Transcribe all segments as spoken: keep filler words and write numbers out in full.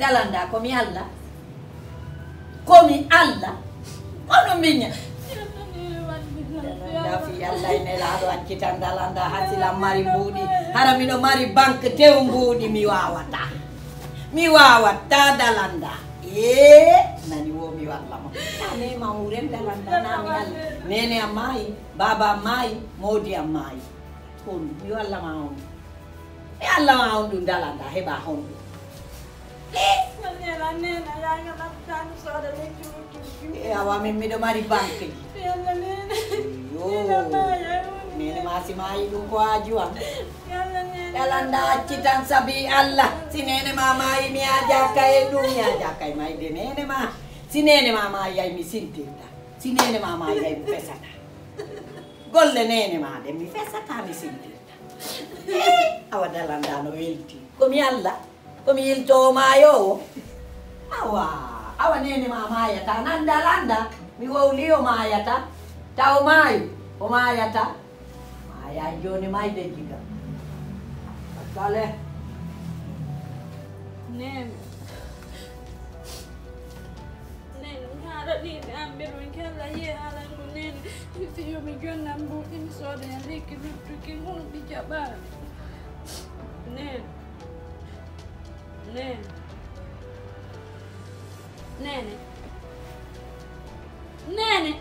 Dalanda, ko mi Allah? Ko mi Allah? Kono miña. Dalanda fi Allah e nelaaɗo accitan Dalanda hasilan mari mbuuɗi. Hara miɗo mari banque tew mbuuɗi mi waawata. Mi waawata Dalanda. Ee, nani wo mi walla ma. Tane ma wuren Dalanda na mi Allah. Nene am maayi, baaba am maayi, moodi am maayi. Kono mi walla ma on. E Allah ma on ɗum Dalanda heɓa honɗum. E awa min miɗo mari banque ji. Yo. Nene ma si maayi ɗum ko aaju am. Dalanda acci tan sabi Allah. Si nene ma maayi mi ajaka e ɗum mi ajaka e mayde nene ma. Si nene ma maayi ay mi sintirta. Si nene ma maayi ay mi fesata. Golle nene ma ɗe mi fesata mi sintirta. Awa Dalanda no welti. Ko mi Allah, ko mi yiltoowo maayoowo. Awa, awa nene ma maayata nan Dalanda. Mi wowli o maayata. Taw maayi, o maayata. Maaya jooni mayde jiga. Kale. Nene. Nene, mi haɗa ɗiɗi an ɓe ɗum kella ye haala ɗum nene. Fiyo mi jonnan mbuɗi mi sooda e lekki luttuki ngun ɗi jaɓaani. Nene. Nene. Nene. Nene.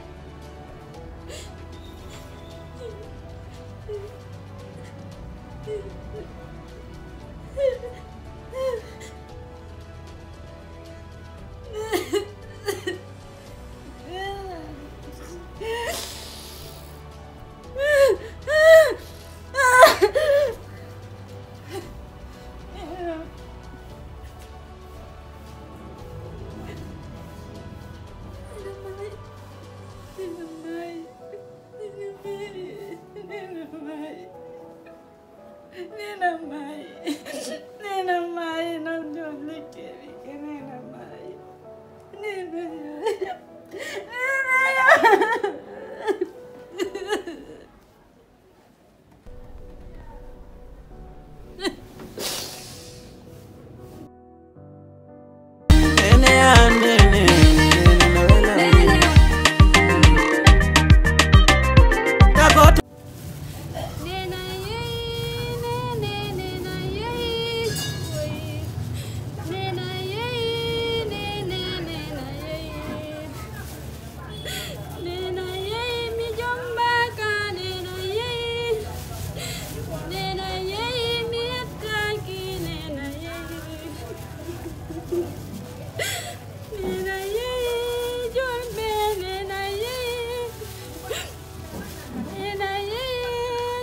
Nena maayi. Nena maayi, non ɗon lekkeeli ke. Nena maayi. Nena yo. Nena yo. Nena yehi, mi jombaaka, nena yehi. Nena yehi, mi yettaaki, nena yehi. Nena yehi, julɓe, nena yehi. Nena yehi,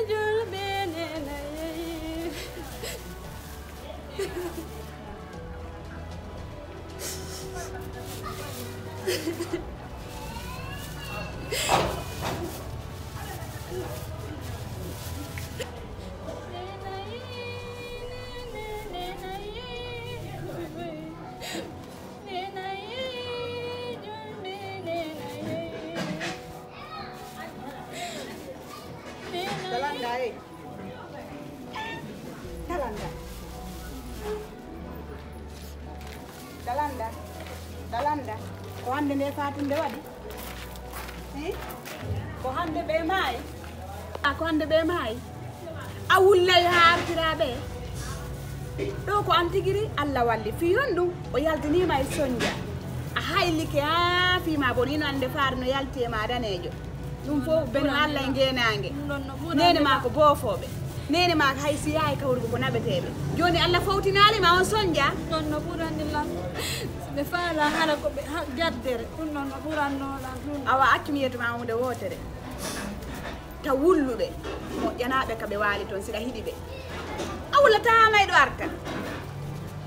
julɓe, nena yehi. Dalanda, eh. Dalanda. Dalanda. Dalanda. Ko hannde nde Fatim nde waɗi? Hi? Ko hannde ɓe maayi? A ko hannde ɓe maayi? A wullay haa artiraaɓe. Ɗo ko an tigiri Allah walli. Fii honɗum? O yaltiniima e Sonja. A haylike haa fii ma boni no annde faari no yalti e ma daneejo. Ɗum fof beno Allah e ngeenaange. Nene ma ko boofooɓe. Nene ma hay si yahay kawrugo ko naɓeteeɓe. Jooni Allah fowtinaali ma on Sonja. Ɗon no ɓurani lan. Ɓe faala hara ko ɓe ha-, jaddere. Ɗum ɗon no ɓuranno lan. Ɗum. Awa accu mi yettu ma huunde wootere. Ta wulluɓe. Moƴƴanaaɓe ka ɓe waali toon siɗa hiɗi ɓe. A wulataa may ɗo arta.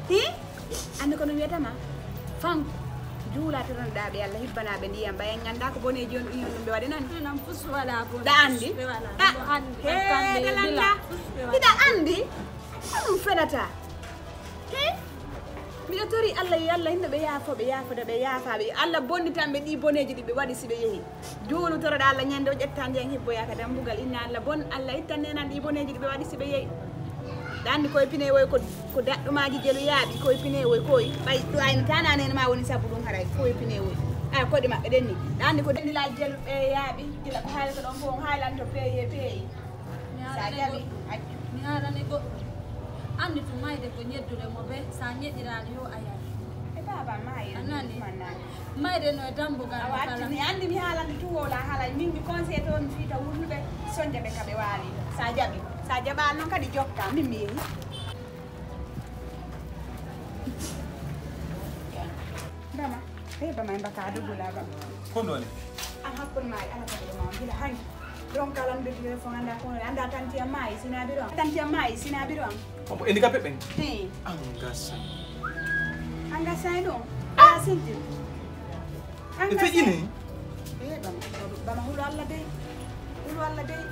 Hi? Anndi ko no wiyata ma? Fanko. Juula toronoɗaa ɓe Allah hibbanaa ɓe ndiyam ɓay en nganndaa ko boneeji on ɗum ɗum ɓe waɗi nan. Ɗum ɗon fus wala bone. Ɗa anndi? Ɓe wala. Ɗa. Ɗo anndi. Hee, kamɓe ɗa bila. Lannda. Fus ɓe wala. Hiɗa anndi? Ko ɗum fenata. He? Miɗo tori Allah yo Allah hinno ɓe yaafo ɓe yaafoda ɓe yaafa ɓe. Allah bonnitan ɓe ɗi boneeji ɗi ɓe waɗi si ɓe yehi. Juulu toroɗaa Allah ñande o ƴetta ndiyan hibboyaa ka dambugal inna Allah bon Allah ittan nenan ɗi boneeji ɗi ɓe waɗi si ɓe yehi. Ɗa anndi koye pinewoy ko, ko daɗɗumaaji jelu yaaɓi koye pinewoy koy. Ɓay ɗo ayno tana nene ma woni sabu ɗum haray koye pinewoy. Ay koɗi maɓɓe ɗen ni. Ɗa anndi ko ɗen ni la jelu ɓe yaaɓi gila ko haalata ɗon fof on haalanto peeye peeye. Sa jaɓi accu. Mi haalane goɗɗo. Anndi tun mayde ko ñeddude mo be sa ñeɗiraali yo a yari. E baaba maayi. A nani? Mayde no e dambugal. Awa accu mi anndi mi haalande tun wowla haalay min mi conseil toon mi fiita wulluɓe sonja ɓe kaɓe waali. Sa jaɓi sa jaɓaali noon kadi jokka min mi yehi. Bama. Hey bama en baka dugula bama. Ko ɗon? An hakkunde ma e ala kadi ɗo ma gila hanki. Ɗon kala nde téléphone annda ko annda tanti am maayi sina biro am. Tanti am maayi sina biro am. Omo handicapé ɓen? Hey. An gasay. An gasay ɗum. A sinti. An gasay. Ɓe feƴƴini? Eh bama. Bama hulu Allah dey. Hulu Allah dey.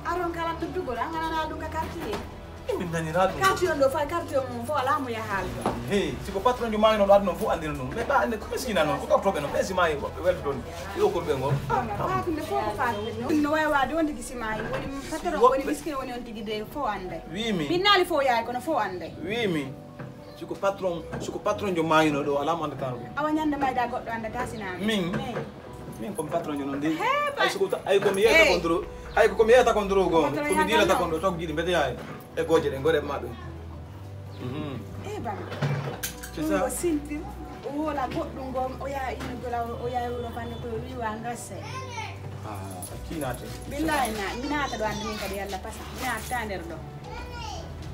Aron kala nduddugol an anana ɗum ka quartier. Min nanira ɗum. Quartier on ɗo fay quartier on fof alaa mo yahaali ɗo. Hey, si ko patron jo maayno ɗo aduna fof anndino ɗum. Mais ɓa annde ko miskina noon ko tawtoɓe noon ɓe si maayi woɓɓe welto toon yo korɓe ngol. Fatude fof ko fatude noon no wawi wade on tigi si maayi woni patron woni miskina woni on tigi de fof annde. Wimi. Min naali fof yaay kono fof annde. Wimi. Si ko patron si ko patron jo maayno ɗo alaa mo anndata ɗum. Awa ñande mayda goɗɗo anndata sina. Min. Min. Min komi patron jo noon de. Ay soko ay komi yeyata kon dro ay ko komi yeyata kon dro go komi dilata kon ɗo toggiɗi mbete yaay e gooje ɗe gore maɓɓe. Mhm. E bam. C'est ça. O sinti o wola goɗɗum go o yaa ino gola o yaa wuro fande ko wiwa ngase. Ah, kinate. Billahi na minata ɗo ande min kadi yalla pasa minata nder ɗo.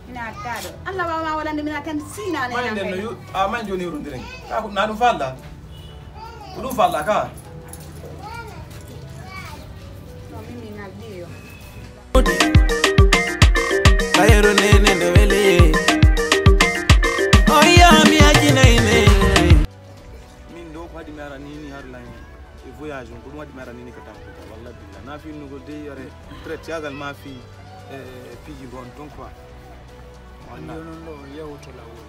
Minata ɗo Allah wawa wolande minata tan sinane. May nden no yu a may joni yurodiren ka ko na ɗum falla. Ko ɗum falla ka. Ɓayro nene nde weli. Oya mi ajinayne. Min ɗo ko waɗi mi ara nini har lañ e voyage on ko ɗum waɗi mi ara nini ka tampuka walla billa na finnugol dey yore traite yagal ma fi e piiji gon ton quoi. Walla non ɗo yewto lawol.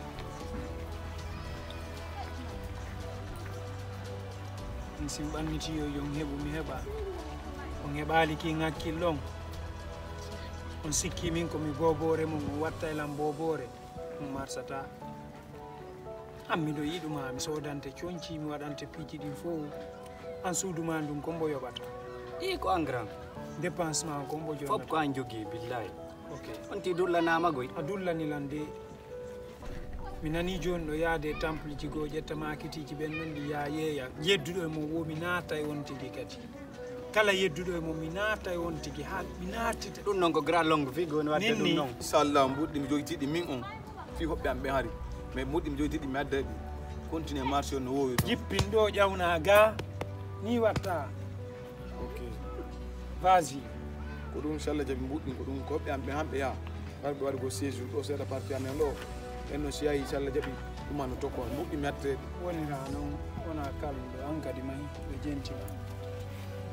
Min si mi ɓanniti yo yo mi heɓu mi heɓa. On heɓaali ki ŋakkil ɗon. On sikki min ko mi booboore mum on watta e lan booboore. On marsata. An miɗo yiɗuma mi soodante conci mi waɗante piiji ɗin fof. An suudu ma ndun kombo yoɓata. Ii ko an grand. Dépense ma kombo jonnata. Fof ko an jogii billahi. Ok. On ti dullanama goy. A dullani lan de. Mi nani joni ɗo yaade e temple ji goo ƴetta makitiji ɓen ɗon ɗi ya yeeya yedduɗo e mo wo mi naata e on tigi kadi kala yedduɗo e mo mi naata e on tigi ha mi naatita. Ɗum noon ko grand longue vie goni wadde ɗum noon. Inchallah mbuɗɗi mi joytiɗi min on fi hoɓɓe am ɓe hari mais mbuɗɗi mi joytiɗi mi adda ɗi continue marché on no wowi ɗum. Jippin ɗo ƴawna ga ni watta. Ok. Vas-y. Ko ɗum si Allah jaɓi mbuɗɗin ko ɗum ko hoɓɓe am ɓe hamɓe yaha. Warɓe waɗugol séjour ɗo seeɗa parti amen ɗo. En no si yahi si Allah jaɓi ɗuma no tokko mbuɗɗi mi atteɗe. Wonira noon wona kalɗo an kadi mahi ɓe jentima.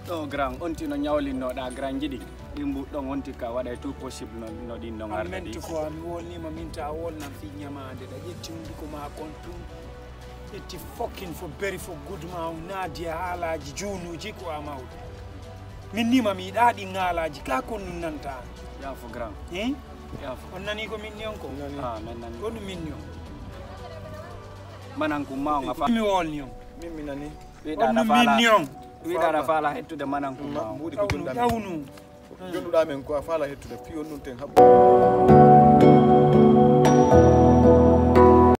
Ɗo grand on tino ñawlinnoɗa grand jiɗi ɗi mbuɗɗon on tikka waɗa tout possible no no ɗin ɗon arde ɗi. Ko ami wolnima min ta wolnan fi ñamande ɗa ƴetti hunduko ma kon tun. Ƴetti fokkin fo beri fo gudma on naadi e haalaaji juunuuji ko a mawɗo. Min nima mi yiɗaa ɗin haalaaji ka kon nun nanta an. Yaafo grand. Hein? Yaafo. On nanii ko min ni on ko? Ah, men nanii. Ko ɗum min ni on? Mananku ma on a fa. Mi wolni on. Min mi nanii. Wiɗaɗa faala. Wiɗaɗa faala hettude mananku ma on. Mbuuɗi ko junɗa. Tawnu. Jonnuɗa men ko a faala hettude piyon ɗum ten haɓɓo.